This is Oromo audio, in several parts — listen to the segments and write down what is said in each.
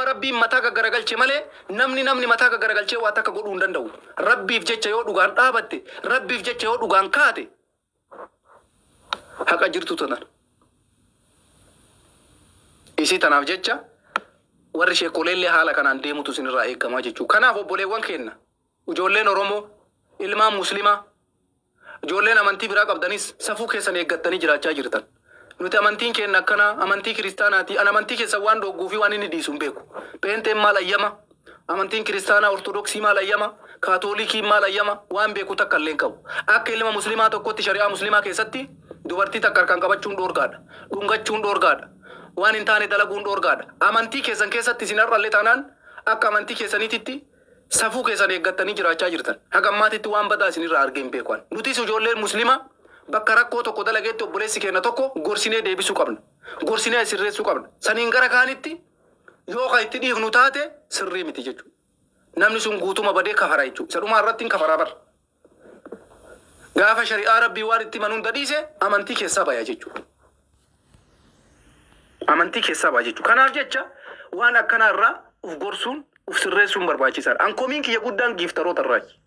Rabbiin mataa gaggaragalche malee namni namni mataa gaggaragalchee waa takka godhuu hin danda'u. Rabbiif jecha yoo dhugaan dhaabatte, Rabbiif jecha yoo dhugaan kaate, haqa jirtu tanan. Isii tanaaf jecha warri sheekoleellee haala kanaan deemutu isinirraa eegamaa jechuudha. Kanaaf obboleewwan keenya, ijoolleen Oromoo, ilmaan Muslimaa, ijoolleen amantii biraa qabdanis safuu keessan eeggattanii jiraachaa jirtan. Nuti amantiin keenya akkanaa, amantii kiristaanaati. An amantii keessan waan dhogguu fi waan inni dhiisu hin beeku. Pheenxeen maal ayyama? Amantiin kiristaanaa Ortodoksii maal ayyama? Kaatolikiin maal ayyama? Waan beeku takka illee hin qabu. Akka ilma Muslimaa tokkotti shari'aa Muslimaa keessatti dubartii takka harkaan qabachuun dhoorgaadha. Dhungachuun dhoorgaadha. Waan hin taane dalaguun dhoorgaadha. Amantii keessan keessatti isin har'allee taanaan akka amantii keessaniititti safuu keessan eeggattanii jiraachaa jirtan. Haga ammaatitti waan badaa isinirraa argee hin beeku ani. Nutis ijoolleen Muslimaa bakka rakkoo tokko dalageetti obboleessi keenya tokko gorsinee deebisuu qabna. Gorsinee sirreessuu qabna. Saniin gara kaanitti yoo kan itti dhiifnu taate sirrii miti jechuudha. Namni sun guutuma badee kafara jechuudha. Isa dhumaa irratti hin kafaraa bara. Gaafa shari'aa Rabbii waan itti himan hunda dhiise amantii keessaa baya jechuudha. Amantii keessaa baya jechuudha. Kanaaf jecha waan akkanaa irraa uf gorsuun, uf sirreessuun barbaachisaadha. An komiin kiyya guddaan giiftaroota irraayi.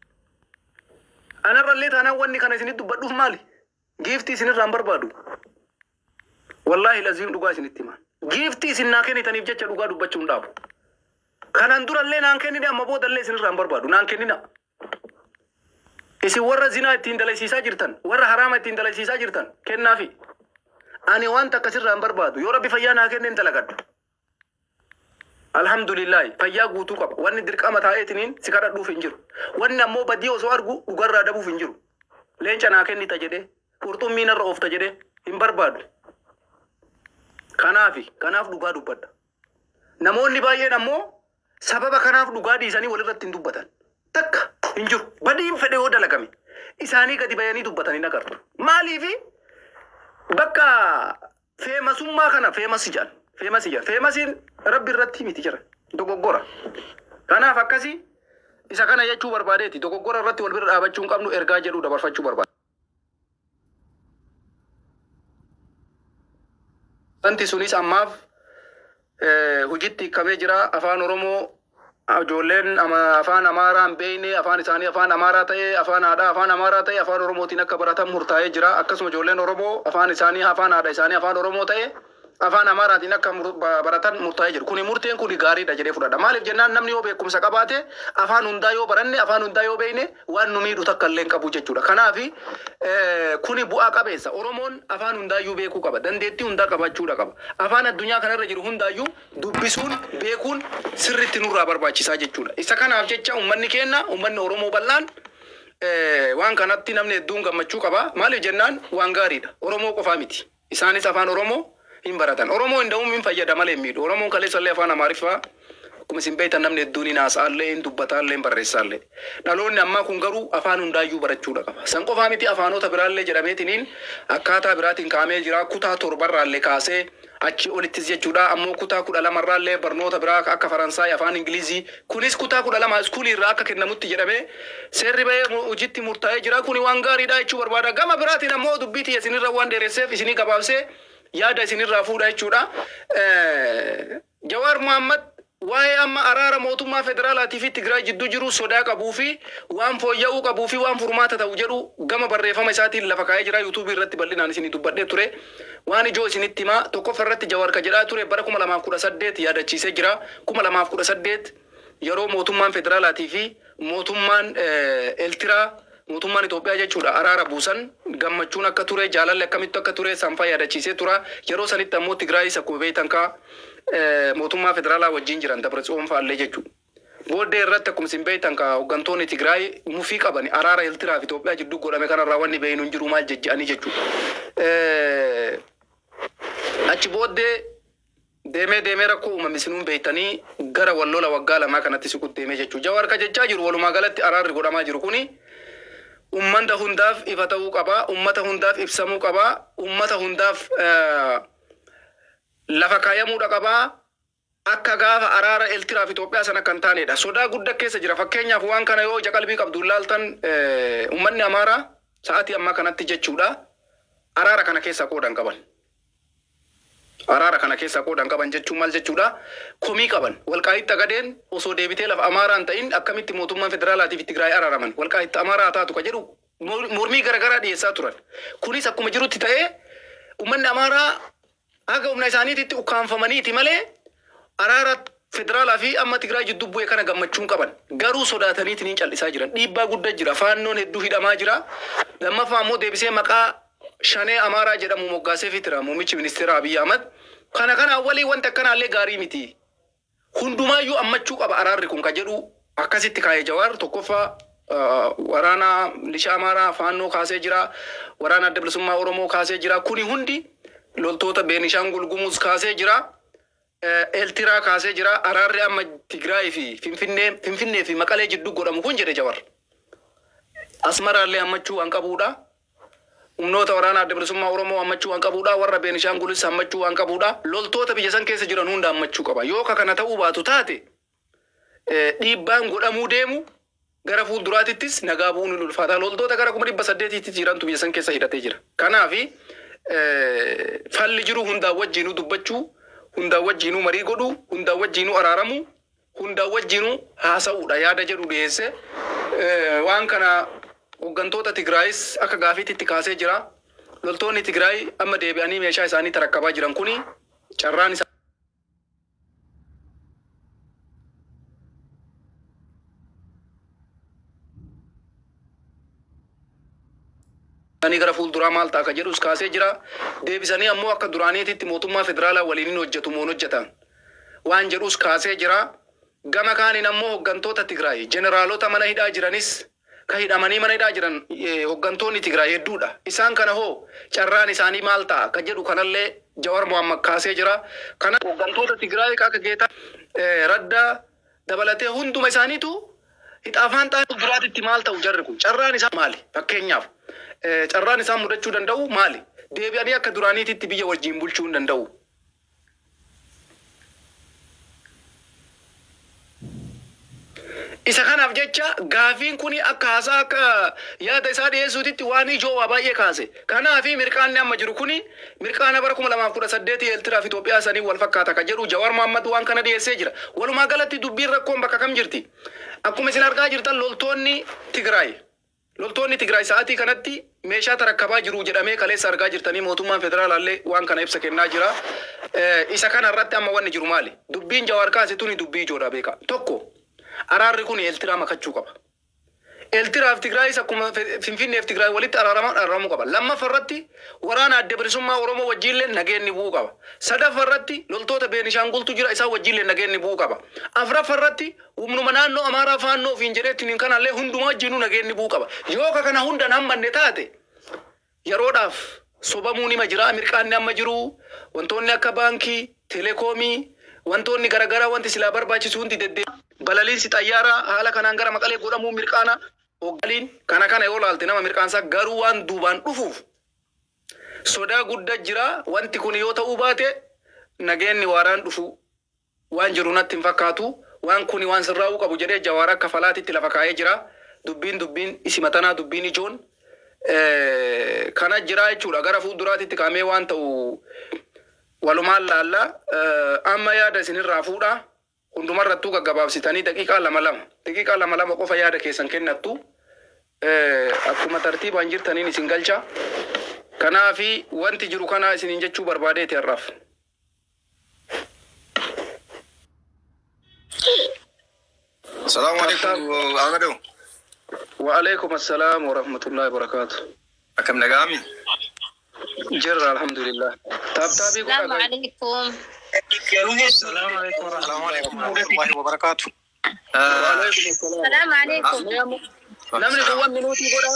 Anarrallee taanaan wanni kana isinitti dubbadhuuf maali? Giiftii isinirraa hin barbaadu. Wallaahi laziim dhugaa isinitti hima. Giiftii isin naa kennitaniif jecha dhugaa dubbachuu hin dhaabu. Kanaan durallee naan kennine, amma boodallee isinirraa hin barbaadu. Naan kennina. Isin warra zinaa ittiin dalaysiisaa jirtan, warra haraama ittiin dalaysiisaa jirtan kennaafi. Ani wanta akkasirraa hin barbaadu. Yoo Rabbi fayyaa naa kenne hin dalagadhu. Alhamdulillahi, fayyaa guutuu qaba. Wanni dirqama taa'eetiniin si kadhadhuuf hin jiru. Wanni ammoo badii osoo argu dhugarraa dabuuf hin jiru. Leenca naa kennita jedhee, qurxummii narra oofta jedhee hin barbaadu. Kanaafi kanaaf dhugaa dubbadha. Namoonni baay'een ammoo sababa kanaaf dhugaa dhiisanii walirratti hin dubbatan. Takka hin jiru. Badiin fedhe yoo dalagame isaanii gadi bayanii dubbatan hin agartu. Maaliifi? Bakka famousummaa kana famous jedhan. Famous jedhan. Famousiin Rabbi irratti miti jira. Dogoggora. Kanaaf akkasii isa kana jechuu barbaadeeti. Dogoggora irratti wal bira dhaabachuu hin qabnu ergaa jedhu dabarfachuu barbaada. Wanti sunis ammaaf hojiitti hiikamee jira. Afaan Oromoo ijoolleen afaan Amaaraa hin beekne, afaan isaanii afaan Amaaraa ta'e, afaan haadhaa afaan Amaaraa ta'e, afaan Oromootiin akka baratan murtaa'ee jira. Akkasuma ijoolleen Oromoo afaan isaanii, afaan haadha isaanii afaan Oromoo ta'e, afaan Amaaraatiin akka baratan murtaa'ee jira. Kuni murteen kuni gaariidha jedhee fudhadha. Maaliif jennaan, namni yoo beekumsa qabaate, afaan hundaa yoo baranne, afaan hundaa yoo beekne, waan nu miidhu takka illee hin qabu jechuudha. Kanaafi kuni bu'aa qabeessa. Oromoon afaan hundaayyuu beekuu qaba. Dandeettii hundaa qabaachuudha qaba. Afaan addunyaa kanarra jiru hundaayyuu dubbisuun, beekuun sirriitti nurraa barbaachisaa jechuudha. Isa kanaaf jecha uummanni keenya, uummanni Oromoo bal'aan waan kanatti namni hedduun gammachuu qaba. Maaliif jennaan, waan gaariidha. Oromoo qofaa miti. Isaanis afaan Oromoo hin baratan. Oromoo hin da'uun hin fayyada malee hin miidhu. Oromoon kaleessallee afaan Amaariffaa akkuma isin beektan namni hedduun hin haasa'allee, hin dubbataallee, hin barreessaallee. Dhaloonni ammaa kun garuu afaan hundaayyuu barachuudha qaba. San qofaa miti, afaanota biraallee jedhameetiniin akkaataa biraatiin kaa'amee jira. Kutaa 7rraallee kaasee achi olittis jechuudha. Ammoo kutaa 12rraallee barnoota biraa akka Faransaay, afaan Ingilizii kunis kutaa 12 iskuulii irraa akka kennamutti jedhamee seerri bahee hojiitti murtaa'ee jira. Kuni waan gaariidha jechuu barbaada. Gama biraatiin ammoo dubbii tiyya isinirra waan dheeresseef isinii gabaabsee yaada isinirraa fuudha jechuudha. Jawaar Mohammad waa'ee amma araara mootummaa federaalaatii fi Tigraay jidduu jiru sodaa qabuu fi waan fooyya'uu qabuu fi waan furmaata ta'u jedhu gama barreeffama isaatiin lafa kaa'ee jira. Yuutuubii irratti bal'inaan isinii dubbadhee ture. Waan ijoo isinitti himaa. Tokkoffaa irratti Jawaar ka jedhaa ture bara 2018 yaadachiisee jira. 2018 yeroo mootummaan federaalaatii fi mootummaan Eeltiraa, mootummaan Itoophiyaa jechuudha, araara buusan gammachuun akka ture, jaalalli akkamittu akka ture sanfaa yaadachiisee tura. Yeroo sanitti ammoo Tigraayis akkuma beektan kaa mootummaa federaalaa wajjin jiran, Dabratsiyoon fa'allee jechuudha. Booddee irratti akkuma isin beektan kaa hooggantoonni Tigraay mufii qaban araara Eeltiraa fi Itoophiyaa jidduu godhame kanarraa wanni beeynu hin jiru maal jejje'anii jechuudha. Achi booddee deemee deemee rakkoo uumame isinuun beektanii gara wal lola waggaa 2 kanatti siqut deemee jechuudha. Jawaar ka jechaa jiru walumaa galatti araarri godhamaa jiru kuni ummata hundaaf ifa ta'uu qaba, ummata hundaaf ibsamuu qaba, ummata hundaaf lafa kaayamuudha qaba. Akka gaafa araara Eeltiraa fi Itoophiyaa sana kan taanedha. Sodaa guddaa keessa jira. Fakkeenyaaf waan kana yoo ija qalbii qabdu ilaaltan, uummanni Amaaraa sa'aatii ammaa kanatti jechuudha araara kana keessaa qooda hin qaban. Araara kana keessaa qooda hin qaban jechuun maal jechuudha? Komii qaban. Walqaayitti Xagadeen osoo deebitee lafa Amaaraa hin ta'in akkamitti mootummaan federaalaatiif Tigraay araaraman? Walqaayitti Amaaraa haa taatu ka jedhu mormii garaagaraa dhiyeessaa turan. Kunis akkuma jirutti ta'ee, uummanni Amaaraa haga humna isaaniititti ukkaanfamaniiti malee araara federaalaa fi amma Tigraay jidduu bu'e kana gammachuu hin qaban. Garuu sodaataniitiin hin cal'isaa jiran. Dhiibbaa guddaa jira. Faannoon hedduu hidhamaa jira. Lammaffaa immoo deebisee maqaa Shanee Amaaraa jedhamu moggaaseefii jira muummichi ministeera Abiy Ahmad. Kana kanaan walii wanti akkanaallee gaarii miti. Hundumaayyuu ammachuu qaba araarri kun ka jedhu akkasitti kaa'e Jawaar. Tokkoffaa, waraana milishaa Amaaraa Faannoo kaasee jira. Waraana Adda Bilisummaa Oromoo kaasee jira. Kuni hundi loltoota Beenishaangul Gumuz kaasee jira. Eeltiraa kaasee jira. Araarri amma Tigraay fi Finfinnee, Finfinnee fi Maqalee jidduu godhamu kun, jedhe Jawar, Asmaraallee hammachuu waan qabuudha. Humnoota waraana Adda Bilisummaa Oromoo hammachuu waan qabuudha. Warra Beenishaangulis hammachuu waan qabuudha. Loltoota biyya san keessa jiran hunda hammachuu qaba. Yoo ka kana ta'uu baatu taate, dhiibbaan godhamuu deemu gara fuulduraatittis nagaa bu'uun ni ulfaata. Loltoota gara 800,000tti jirantu biyya san keessa hidhatee jira. Kanaafi falli jiru hundaan wajjinuu dubbachuu, hundaan wajjinuu marii godhuu, hundaan wajjinuu araaramuu, hundaan wajjinuu haasa'uudha yaada jedhu dhiyeesse. Waan kana hooggantoota Tigraayis akka gaafiitti kaasee jira. Loltoonni Tigraay amma deebi'anii meeshaa isaanii tarakkabaa jiran kuni carraan isaanii gara fuulduraa maal ta'a ka jedhus kaasee jira. Deebisanii ammoo akka duraaniititti mootummaa federaalaa waliin hin hojjetu moo hin hojjetan waan jedhus kaasee jira. Gama kaaniin ammoo hooggantoota Tigraay jeneraalota mana hidhaa jiranis, ka hidhamanii mana hidhaa jiran hooggantoonni Tigraay hedduudha. Isaan kana hoo carraan isaanii maal ta'a ka jedhu kanallee Jawar Mohammad kaasee jira. Kana hooggantoota Tigraay akka Geetaa Raddaa dabalatee hunduma isaaniitu hixaafaan xaan duraatitti maal ta'u jarri kun, carraan isaa maali? Fakkeenyaaf, carraan isaan mudachuu danda'u maali? Deebi'anii akka duraaniititti biyya wajjin bulchuu hin danda'u. Isa kanaaf jecha gaafiin kun akka haasaa, akka yaada isaa dhiyeessuutitti waan ijoo waa baay'ee kaase. Kanaafi mirqaanni amma jiru kuni mirqaana bara 2018 Eeltiraa fi Itoophiyaa sanii wal fakkaata ka jedhu Jawaar Mohammad waan kana dhiyeessee jira. Walumaa galatti dubbiin rakkoon bakka kam jirti? Akkuma isin argaa jirtan, loltoonni Tigraay sa'aatii kanatti meeshaa tarakkabaa jiru jedhamee kaleessa argaa jirtanii, mootummaan federaalaallee waan kana ibsa kennaa jira. Isa kana irratti amma wanni jiru maali? Dubbiin Jawaar kaase tuni dubbii ijoodha, beeka. Tokko, araarri kun Eeltiraa makachuu qaba. Eeltiraaf Tigraayis akkuma Finfinneef Tigraay walitti araaraman araaramuu qaba. Lammaffaa irratti waraana Adda Bilisummaa Oromoo wajjiillee nageenni bu'uu qaba. Sadaffaa irratti loltoota Beenishaangultu jira, isaan wajjiillee nageenni bu'uu qaba. Afraffaa irratti humnuma naannoo Amaaraa Faannoo ofiin jedheetiin kanallee hundumaa wajjinuu nageenni bu'uu qaba. Yoo ka kana hundan hammanne taate, yeroodhaaf sobamuun hima jira. Mirqaanni amma jiru, wantoonni akka baankii, telekoomii, wantoonni garaagaraa, wanti silaa barbaachisu hundi deddeebi'a. Balaliinsi xayyaaraa haala kanaan gara Maqalee godhamuu mirqaana hoggaliin kana kana yoo laalte nama mirqaansaa, garuu waan duubaan dhufuuf sodaa guddaa jira. Wanti kun yoo ta'uu baate nageenni waaraan dhufu waan jiru natti hin fakkaatu. Waan kuni waan sirraa'uu qabu jedhee Jawaar akka falaatitti lafa kaa'ee jira. Dubbiin isima tanaa, dubbiin ijoon kana jira jechuudha. Gara fuulduraatitti kaa'amee waan ta'u walumaan laalla. Amma yaada isinirraa fuudha. Hundumarrattuu gaggabaabsitanii daqiiqaa lama lama, daqiiqaa lama lama qofa yaada keessan kennattu. Akkuma tartiibaan jirtaniin isin galcha. Kanaafi wanti jiru kana isiniin jechuu barbaadeeti har'aaf. Salaamu alaikum, Ahmadu. Wa alaikum assalaam wa rahmatullahi wa barakaatu. Akkam, nagaami? Jirra, alhamdulillah. Taaptaabii godhaa. Assalamu alaikum. Salaamu alaikum. Salaamu alaikum warahmatullahi wabarakatuh. Wa alaikum assalaam. Assalamu alaikum. Namni kun waan minuutii godha.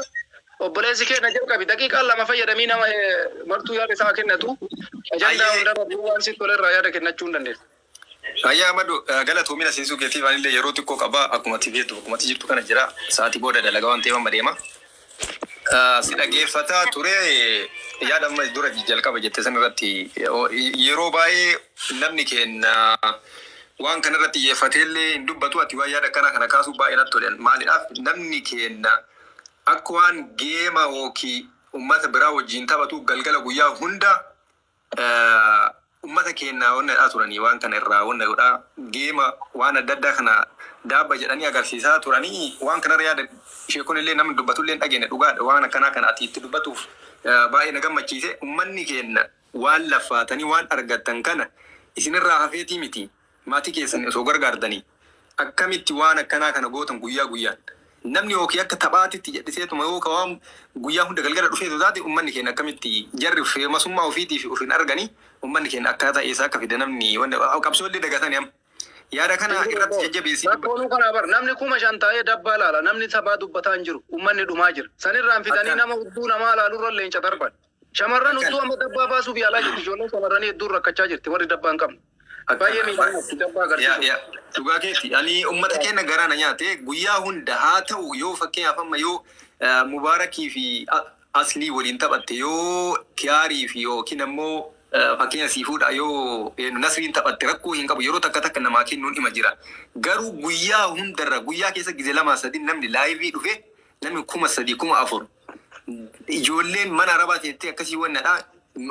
Obboleessi kee na jalqabi. Daqiiqaa 2 fayyadamii nama martuu yaada isaa kennatu. Ajandaa hundarra waan sitti tolerraa yaada kennachuu hin dandeessu. Ayyaa Ahmadu, galatoomina seensuu keetiif. Anillee yeroo xiqqoo qaba. Akkuma ati beektu, akkuma ati jirtu kana jira. Sa'aatii booda dalagaa waan ta'eef amma deema. Si dhageeffataa ture. Yaada amma dura jalqaba jette san irratti, yeroo baay'ee namni keenya waan kana irratti xiyyeeffatee illee hin dubbatu. Ati waan yaada akkanaa kana kaasuu baay'ee natti tolen. Maaliidhaaf namni keenya akka waan geema yookiin uummata biraa wajjin taphatu galgala guyyaa hunda Ummata keenya wanna dhaa turanii waan kana irraa wanna godhaa geema waan adda addaa kana daabba jedhanii agarsiisaa turanii waan kanarra yaada sheekon illee namni dubbatu illee hin dhageenye. Dhugaadha, waan akkanaa kana ati itti dubbatuuf baay'ee na gammachiise. Ummanni keenya waan laffaatanii waan argattan kana isinirraa hafeetii miti, maatii keessan osoo gargaartanii akkamitti waan akkanaa kana gootan? Guyyaa guyyaan namni yookiin akka taphaatitti jedhiseetuma yoo ka waan guyyaa hunda galgala dhufeetu taate, ummanni keenya akkamitti jarri feemasummaa ofiitiif of hin arganii? Ummanni keenya akkaataa eessaa akka fide namni qabsoo illee dagatanii amma yaada kana irratti jajjabeessii dubbatu. Rakkoonuu kanaa bar namni 5,000 taa'ee dabbaa laala, namni sabaa dubbataa hin jiru, ummanni dhumaa jira. Sanirraan fidanii nama hudduu namaa laalurra leenca darban. Shamarran hudduu amma dabbaa baasuuf yaalaa jirti. Ijoolleen shamarranii hedduun rakkachaa jirti, warri dabbaa hin qabne. Baay'ee miidhamaa dabbaa agarsiisu. Yaa, dhugaa keeti. Ani ummata keenya garaa na nyaate. Guyyaa hunda haa ta'u, yoo fakkeenyaaf amma yoo Mubaarakii fi Aslii waliin taphatte, yoo Kiyaarii fi yookiin ammoo fakkeenya siifuudha yoo Nasriin taphatte, rakkoo hin qabu. Yeroo takka takka namaa kennuun dhima jira. Garuu guyyaa hundarra, guyyaa keessa gize lama sadi namni live dhufe, namni 3,000, 4,000, ijoolleen mana arabaa teettee akkasii wannadha.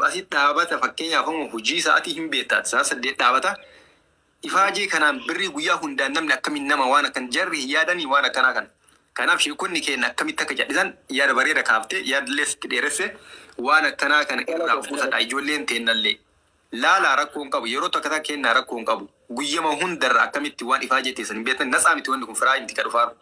Asitti dhaabata, fakkeenyaaf amma hojii sa'aatii hin beektaa, sa'a 8 dhaabata. Ifaajee kanaan birrii guyyaa hundaan namni akkamiin nama waan akkan jarri hin yaadanii waan akkanaa kana. Kanaaf sheekonni keenya akkamitti akka jedhisan yaada bareeda kaaftee, yaadallee sitti dheeresse. Waan akkanaa kana irraa of qusadha. Ijoolleen teennallee laalaa, rakkoo hin qabu, yeroo takka takka kennaa, rakkoo hin qabu. Guyyama hundarra akkamitti waan ifaajee teessan hin beektan? Natsaa miti wanni kun, firaa miti ka dhufaaru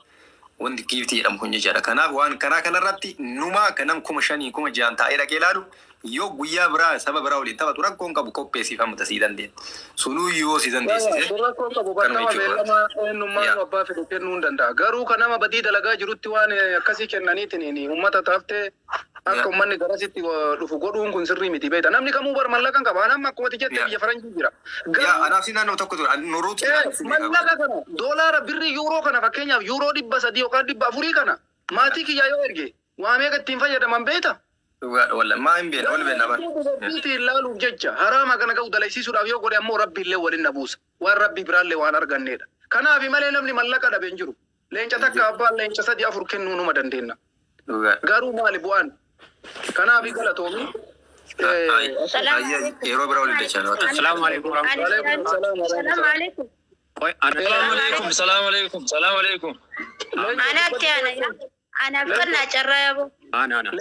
wanti gift jedhamu kun jechaadha. Kanaaf waan karaa kanarratti numa akka nam 5,000, 6,000 taa'ee dhaqee ilaalu, yoo guyyaa biraa saba biraa waliin taphatu rakkoo hin qabu, qopheessiifamu tasii dandeenya. Sunuu yoo si dandeessise. Sun rakkoo qabu Kanuma bakkama jechuudha. beellama eenyummaa abbaa fedhe kennuu hin danda'a. Garuu kan nama badii dalagaa jirutti waan akkasii kennaniitiin uummata taaftee akka uummanni garasitti dhufu godhuun kun sirrii miti, beekta. Namni kamuu bar mallaqa hin qaba. Nama akkuma ati jette biyya faranjii jira. Yaa Garuu anaaf si naannoo tokko ture nuruutu mallaqa kana, doolaara, birrii, yuuroo kana, fakkeenyaaf yuuroo 300 yookaan 400 kana maatii kiyyaa yoo erge waa meeqa ittiin fayyadaman, beekta? Dhugaadha, walla maa hin beekna, wal beekna bara. Dubartiitiin laaluuf jecha haraama kana ga'u dalaysiisuudhaaf yoo godhe ammoo Rabbi illee waliin na buusa. Waan Rabbi biraallee waan argannedha. Kanaaf malee namni mallaqa dhabe hin jiru. Leenca takka abbaan leenca sadi afur kennuu numa dandeenya. Dhugaadha. Garuu maali bu'aan? Kanaaf galatoomi. Yeroo biraa waliin dachaa. Assalamu alaikum warahmatullahi. Waalaikum salaam wa Salaam rahmatullahi. alaikum. Qoy, ana Salaam alaikum, salaam alaikum, salaam alaikum. Anaatti ana anaaf kennaa carraa yaboo. Ana ana. Anaaf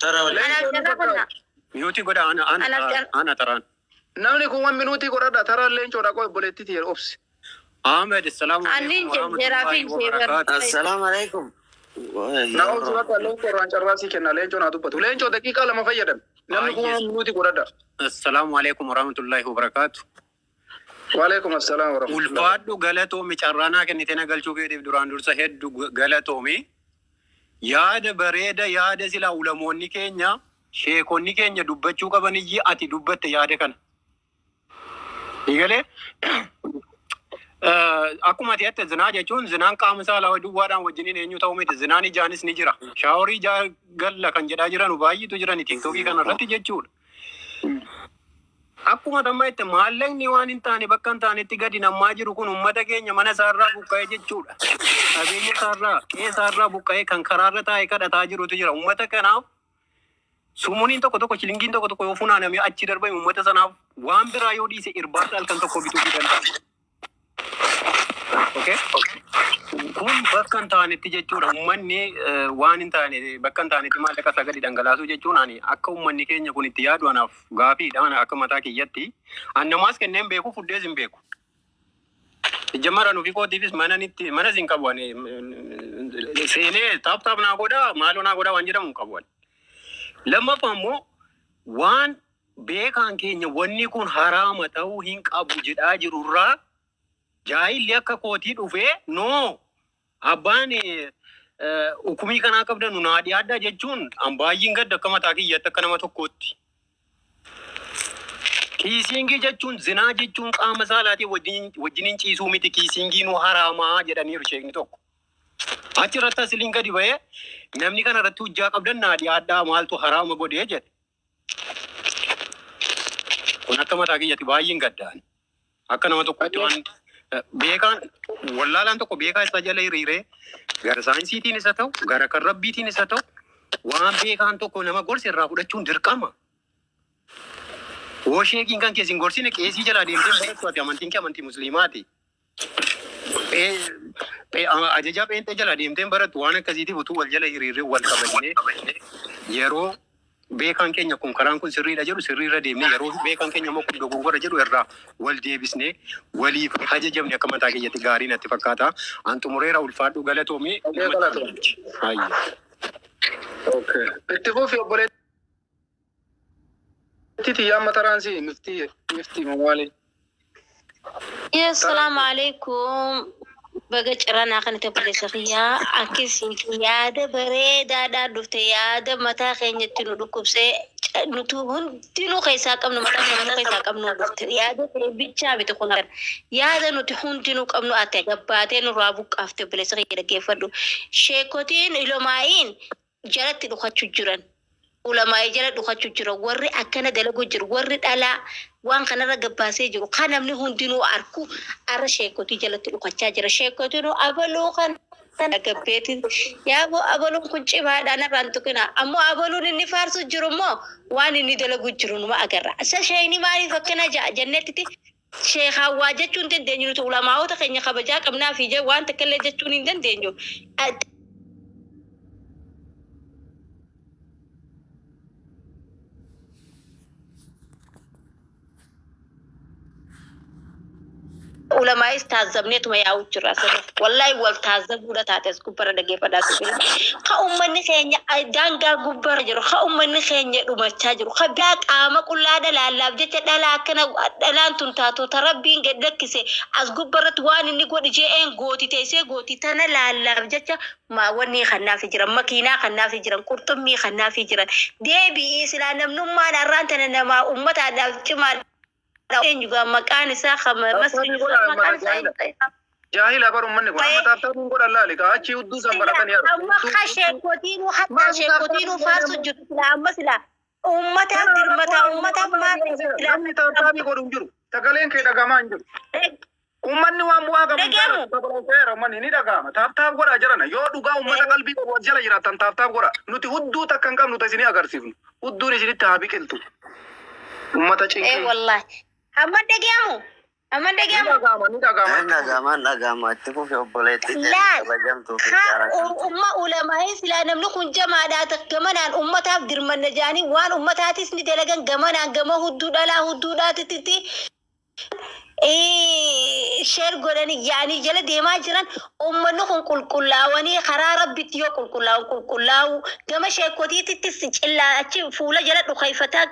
carraa kennaa. Mute godha, ana ana. Anaaf carraa. Ana taraan. Namni kun waan minuutii godhadha. Taraan leencoodha, qoy obboleettiiti jedhu obsi. Ahmed, assalamu Annin alaikum jeraa fi warahmatullahi wabarakatuh. Assalamu alaikum. Na obsi, bakka leencoo irraan carraa sii kenna, leencoo naa dubbatu. Leencoo, daqiiqaa 2 fayyadame. Namni kun waan minuutii godhadha. Assalamu alaikum warahmatullahi wabarakatuh. Waalaikum assalaam wa rahmatullahi. Ulfaadhu, galatoomi, carraanaa kennite na galchuu keetiif duraan dursa hedduu galatoomi. Yaada bareeda, yaada silaa ulamoonni keenya, sheekonni keenya dubbachuu qabaniyyi ati dubbatte yaada kana. Egalee akkuma ati jette, zinaa jechuun zinaan qaama saalaa duwwaadhaan wajjiniin eenyu ta'uu miti, zinaan ijaanis ni jira. Shower ijaa galla kan jedhaa jiran baay'eetu jiran TikTokii kana irratti jechuudha. Akkuma tamma jette, maallaqni waan hin taane bakka hin taanetti gadi nammaa jiru kun uummata keenya mana isaarraa buqqa'ee jechuudha. Qabeenya isaarraa, qe'ee isaarraa buqqa'ee kan karaarra taa'ee kadhataa jirutu jira. Uummata kanaaf sumuuniin tokko tokko, shilingiin tokko tokko yoo funaanamee achi darbame, uummata sanaaf waan biraa yoo dhiise irbaata halkan tokko bituu danda'a. Okay? Kun bakka hin taanetti jechuudha. Uummanni waan hin taane bakka hin taanetti maallaqa isaa gadi dhangalaasuu jechuun ani akka uummanni keenya kun itti yaadu anaaf gaafiidha. Ana akka mataa kiyyatti. An namaas kennee hin beeku, fudhees hin beeku. Ijjamara nufi kootiifis mana nitti manas hin qabu ani, seenee tap tap naa godhaa, maaloo naa godhaa waan jedhamu hin qabu ani. Lammaffaa immoo waan beekaan keenya wanni kun haraama ta'uu hin qabu jedhaa jirurraa jaahilli akka kootii dhufee, no, abbaan hukumii kanaa qabdan nu naa dhiyaadhaa jechuun an baay'een gadda akka mataa kiyyatti, akka nama tokkootti. Kissing jechuun, zinaa jechuun qaama saalaatii wajjiniin ciisuu miti, kissing nu haraamaa jedhaniiru sheekni tokko. Achi irratti asiliin gadi ba'ee, namni kana irratti hujjaa qabdan naa dhiyaadhaa, maaltu haraama godhee jedhe. Kun akka mataa kiyyatti baay'een gaddaan. Akka nama tokkotti waan beekaan wallaalaan tokko beekaa isaa jala hiriiree, gara saayinsiitiin isa ta'u, gara kan rabbiitiin isa ta'u, waan beekaan tokko nama gorse irraa fudhachuun dirqama. Woo sheekiin kan kee sin gorsine qeesii jalaa deemtee hin barattu ati amantiin kee amantii musliimaati. Ajajaa pheenxee jalaa deemtee hin barattu waan akkasiitiif utuu wal jala hiriirree wal kabajnee yeroo beekaan keenya kun karaan kun sirriidha jedhu sirriirra deemnee yeroo beekaan keenya immoo kun dogongora jedhu irraa wal deebisnee waliif ajajamne akka mataa kiyyatti gaarii natti fakkaata. An xumureera ulfaadhu galatoomi. Okey, galatoomi. Hayya. Okay. Itti fufi obboleettii tiyya amma taraan si miftii miftii maali? Assalaamu alaikum. Baga ciranaa kanatti obboleessa kiyyaa akkasiin yaada bareedaadhaan dhufte yaada mataa keenyatti nu dhukkubsee nuti hundinuu keessaa qabnu mataa keenya keessaa qabnu dhufte yaada kee bichaa miti kun yaada nuti hundinuu qabnu ati gabbaatee nurraa buqqaafte obboleessa kiyya dhaggeeffadhu. Sheekotiin ilomaa'iin jalatti dhukachuu jiran. Ulamaa'ii jala dhukachuu jira warri akkana dalagu jiru warri dhalaa waan kanarra gabbaasee jiru kan namni hundinuu arku arra sheekotii jalatti dhukachaa jira sheekotiin abaluu kan gabbeetiin yaaboo abaluun kun cimaadha narraan tuqina ammoo abaluun inni faarsu jiru immoo waan inni dalagu jiru numa agarra isa sheekni maaliif akkana ja'a jennettiti sheekaa waa jechuu hin dandeenyu nuti ulamaa'ota keenya kabajaa qabnaa fi waan takka illee jechuun hin dandeenyu. Ulamaa'is taazabneetuma yaa'u jira asirratti. Wallaahi wal taazabuudha taate as gubbarra dhaggeeffadhaa ture. Ka uummanni keenya daangaa gubbarra jiru, ka uummanni keenya dhumachaa jiru, ka biraa qaama qullaa dhalaalaaf jecha dhalaa akkana dhalaan tun taatu ta rabbiin gad lakkise as gubbarratti waan inni godhi je'een gooti teessee gooti tana laallaaf jecha wanni kannaaf jiran, makiinaa kannaaf jiran, qurxummii kannaaf jiran. Deebi'ii silaa namnummaan har'aan tana namaa uummataadhaaf cimaa eenyugaa maqaan isaa kama Taaptaabii godhaa maqaan ummata isaa jaahila. Jaahila bar ummanni kun amma taaptaabiin godhan laali ka achi hudduu san baratanii haru. amma ka sheekotiinuu hattaa sheekotiinuu faarsu jiru sila amma sila uummataaf dirmataa uummataaf maal sila Namni taaptaabii godhu hin jiru. Sagaleen kee dhagamaa hin jiru. Uummanni waan bu'aa qabu hin Dhagamu. jaalatu. Uummanni ni dhaga'ama. Taaptaap godhaa jirana. Yoo dhugaa uummata qalbii qabu as jala jiraattan taaptaap godhaa. Nuti hudduu takka hin qabnu ta isinii agarsiifnu. Hudduun isinitti haa biqiltu. Uummata Ee cinqii. wallahi amma dhagamu amma Ni dhagamu dhaga'ama ni dhaga'ama. Nan dhaga'ama dhaga'ama itti fufi obboleettii teenya Laal. kabajamtuu fi Ka jaalatamtuu. umma ulamaa'in silaa namni kun jamaadhaa gamanaan ummataaf dirmanna jaanii waan ummataatis ni dalagan gamanaan gama hudduu dhalaa hudduudhaatitti sheer godhanii yaanii jala deemaa jiran ummanni kun qulqullaawanii karaa rabbitti yoo qulqullaa'u qulqullaa'u gama sheekotiittis cillaa achi fuula jala dhukayfataa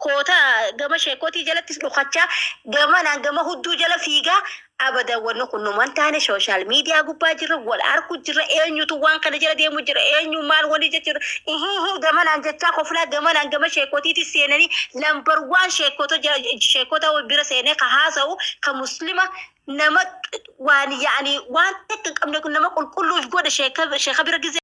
kootaa gama sheekotii jalattis dhukachaa gamanaan gama hudduu jala fiigaa abadan wanni kun numan taane sooshaal miidiyaa gubbaa jirra wal arku jirra eenyutu waan kana jala deemu jira eenyu maal wani jechuudha gamanaan jechaa koflaa gamanaan gama sheekotiitti seenanii lambar waan sheekota sheekota bira seenee ka haasa'u ka muslima nama waan yaani waan takka hin qabne kun nama qulqulluuf godha sheeka sheeka bira gizee.